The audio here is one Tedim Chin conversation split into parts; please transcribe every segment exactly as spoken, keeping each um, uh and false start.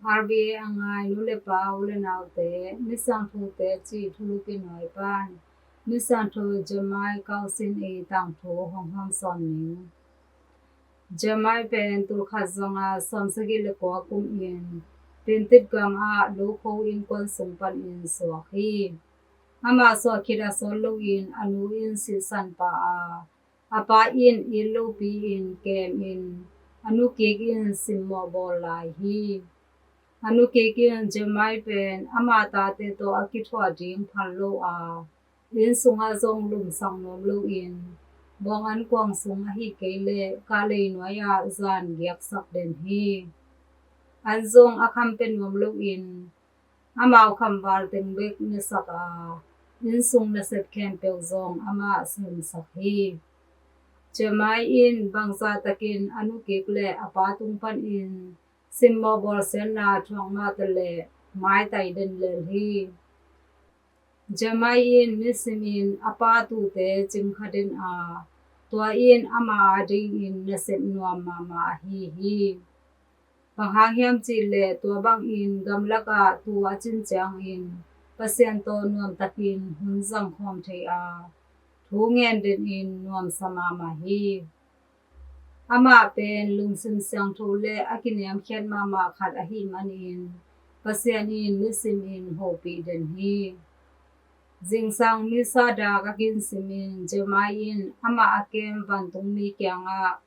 R B A a ngai nu le pa, u le naute, Misiangthote cih thulu pia nuai pan Misiangtho Jeremiah Kau Sin Ei tangthu hong hawmsawn ning. Jeremiah pen tulkhat zanga sawmsagih le kua kumin Pintit gamah Lokho innkuan sung panin suak hi. Amah suah khit a sawt loin a nu in sihsan pah a, a pa in it lopi-in kemin a nu kik in simmawh bawl lai hi. A nu kik in Jeremiah pen ama tate tawh a kithuah ding phal lo a, inn sungah zong lumsak nuam loin bawng an kuang sung ahih kei leh kahlei nuai-ah zan giaksak den hi. An zong a kham pia nuam loin amau khamval teng bek nesak a, inn sung nasep khempeuh zong amah semsak hi. Jeremiah in bangzah takin a nu kik le a pa tung panin simmawh bawlsiatna thuak mah taleh maitai den lel hi. Jeremiah in nisimin a pa tuute cing kha den a, tua in ama adingin nasep nuam mahmah ahi hi. Bang hang hiam cih leh tua bangin gamlakah tuu a cin ciangin Pasian tawh nuamtakin hun zangkhawm thei a, thu ngen denin nuamsa mahmah hi. Amah pen lungsim siangtho le a kiniamkhiat mahmah khat ahih manin Pasian in nisimin hopih den hi. Zingsang Missa dak a ginsimin Jeremiah in amah a kem vantungmi kiangah,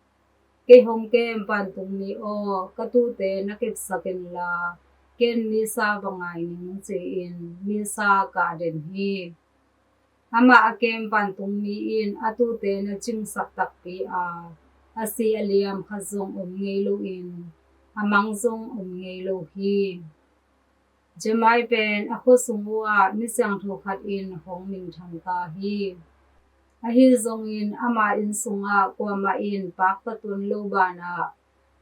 "Kei hong kem vantungmi aw, ka tuute na kepsak inla, ken Missa va ngai ning," ci-in Missa kah den hi. Amah a kem vantungmi in a tuute na cingsak takpi a, a si a liam khat zong om ngei loin a mang zong om ngei lo hi. Jeremiah pen a khuasung uhah misiangtho khat in hong minthan ta hi. Ahi zongin ama inn sungah kuamah in pakta tuan lo banah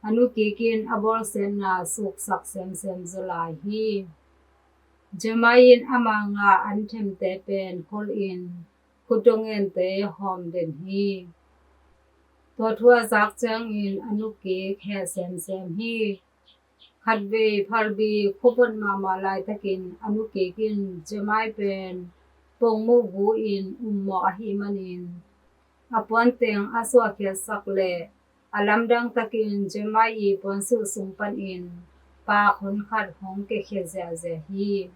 a nu kik in a bawlsiatna suksak semsem zaw lai hi. Jeremiah in ama ngah an themte pen kholin khutdongente hawm den hi. Tua thu a zak ciangin a nu kik heh semsem hi. Khatvei phalbi khuavot mahmah laitakin a nu kik in Jeremiah pen pongmuh gu-in ummawh ahih manin a puanteng a suahkhiatsak leh a lamdang takin Jeremiah i puansilh sung panin paak honkhat hong kekhia ziahziah hi.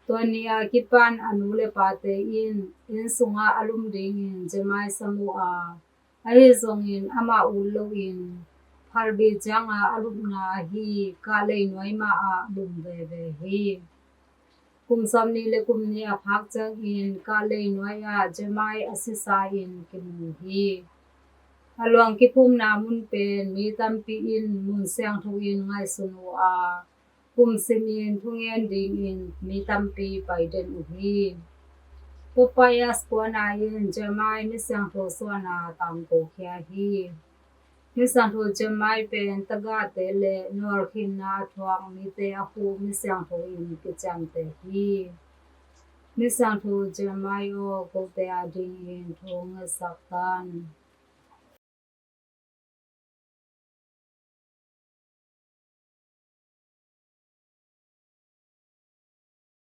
Tua ni a kipan a nu le pate in inn sungah a lum dingin Jeremiah sam uh a, ahi zongin amah ut loin phalbi cianga a lupna ahi kahlei nuai mah ah lum veve hi. Kum sawmnih le kum nih a phak ciangin kahlei nuai-ah Jeremiah a sisa in kimu hi. A luang kiphumna mun pen mi tampi in mun siangtho in ngaihsun uh a, kum simin thungen dingin mi tampi pai den uh hi. Pope Pius kuana in Jeremiah misiangtho suahna tangkokhia hi. Misiangtho Jeremiah pen tagahte le nawlkhinna a thuak mite a hu misiangtho in kiciamteh hi. Misiangtho Jeremiah aw, kote adingin thu ngetsak tan.